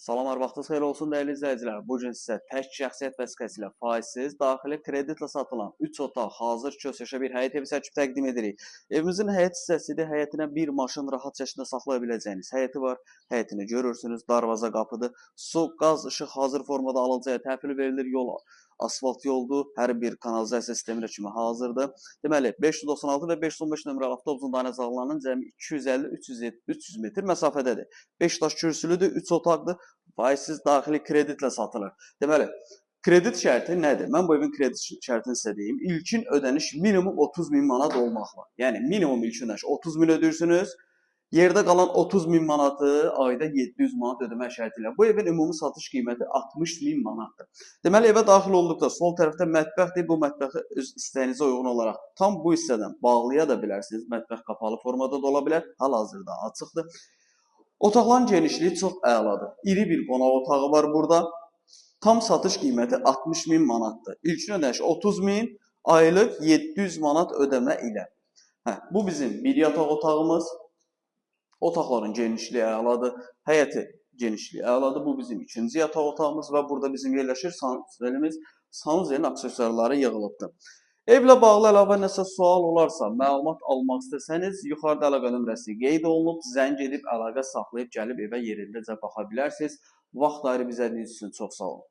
Salamlar, vaxtınız xeyir olsun dəyərli izləyicilər. Bu gün sizə tək şəxsiyyət vəsiqəsi ilə faizsiz daxili kreditlə satılan 3 otaq hazır köçəşə bir həyət evi çəkib təqdim edirik. Evimizin həyət hissəsidir. Həyətinə bir maşın rahat şəkildə saxlaya biləcəyiniz həyəti var. Həyətini görürsünüz, darvaza qapıdır. Su, qaz, işıq hazır formada alıcıya təhvil verilir. Yol asfalt yoldur. Hər bir kanalizasiya sistemi kimi hazırdır. Deməli, 596 və 515 nömrəli avtobusun dayanacaqlarının cəmi 250-300 metr məsafədədir. 5 daş kürsülüdür, 3 otaqdır. Faizsiz daxili kreditlə satılır. Deməli, kredit şərti nədir? Mən bu evin kredit şərtini sizə deyim. İlkin ödəniş minimum 30 min manat olmaqla. Yəni minimum ilkin ödəniş 30 min ödəyirsiniz. Yerdə qalan 30 min manatı ayda 700 manat ödəmək şərti ilə. Bu evin ümumi satış qiyməti 60 min manatdır. Deməli, evə daxil olduqda sol tərəfdə mətbəxdir. Bu mətbəxi öz istəyinizə uyğun olaraq tam bu hissədən bağlaya da bilərsiniz. Mətbəx qapalı formada da ola bilər. Hal-hazırda açıqdır. Otaqların genişliyi çox əladır. İri bir qonaq otağı var burada. Tam satış qiyməti 60 min manatdır. İlkin ödəniş 30 min, aylıq 700 manat ödəmə ilə. Hə, bu bizim bir yataq otağımız. Otaqların genişliyi əladır. Həyəti genişliyi əladır. Bu bizim ikinci yataq otağımız və burada bizim yerləşir sanuzelimiz. Sanuzelin aksesuarları yığılıbdır. Evlə bağlı əlavə nəsə sual olarsa, məlumat almaq istəsəniz, yuxarıda əlaqə nömrəsi qeyd olunub, zəng edib əlaqə saxlayıb gəlib evə yerindəcə baxa bilərsiniz. Vaxt ayırıb izlədiyiniz üçün çox sağ olun.